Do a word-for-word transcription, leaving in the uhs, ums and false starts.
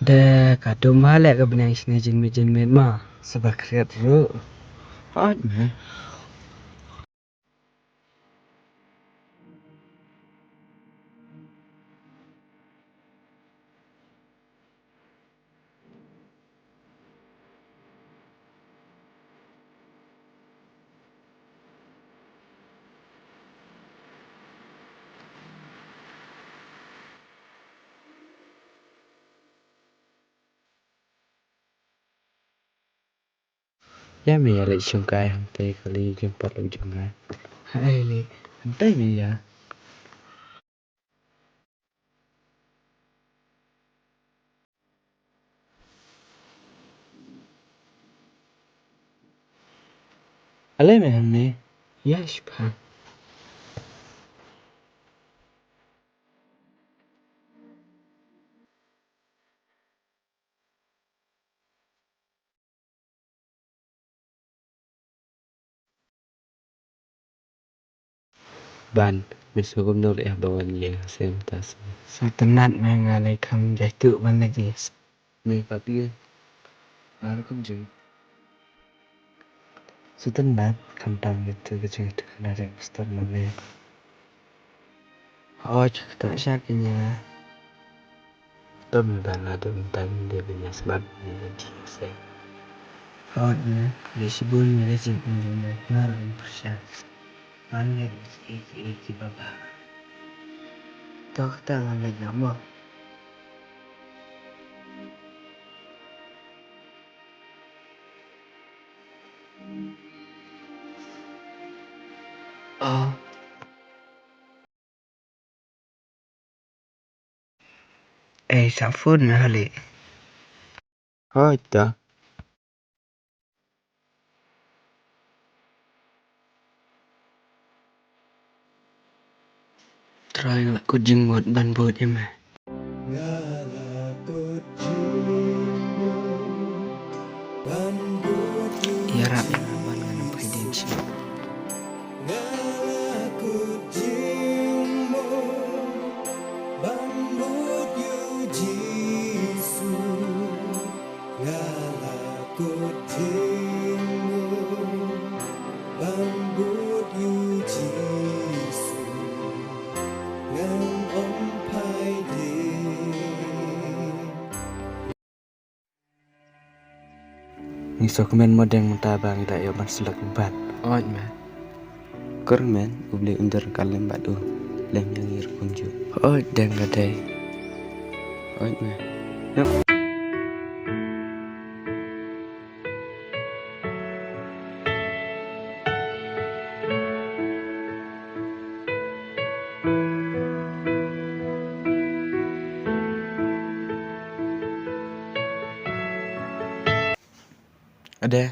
Te ka dum ba leh ka bneng shane jingbit jingbit ma. Sa ba khriat ruh. Hooid me. Ïa me ïa leit shongkai hangtei kali jingpot lok jong nga. Hai lei. Hangtei me ïa. Ale me hangne. Ïa shipang. Ban, me sngewbha noh ïa ba wan ïa sem ta se. Sa tynat me nga lei kham jai tu ban lei jis. Me pati. Ar kum jing. Sa tynat kham tam gitu ke jing tu kana jing start na me. Hooid, kata sha kñia. Tom ban la dum tan de bnya smat ni de jing se. Hooid ne, de shibun ni de jing ni ne, na rin pyrshah. An ne ki ki ki baba. To kata ngan leit noh mo. Ah. Ei, sa phone me hali. Hooid ta. Trai nga la kut jingmut ban bud ïa me. Ïarap ïa nga ban ngan ym phai dien shuh. Nga la kut jingmut ban bud ïa u Jisu. Nga la kut jingmut ban bud ïa u Jisu. Ngan ym phai dien. Ngi sngewkmen mo deng mynta ba ngi la ïoh ban slek bad. Hooid me. Kyrmen, U Blei un dur ka lem bad u. Lem ïa ngi ruh kumjuh. Hooid deng ka dei. Hooid me. Ade.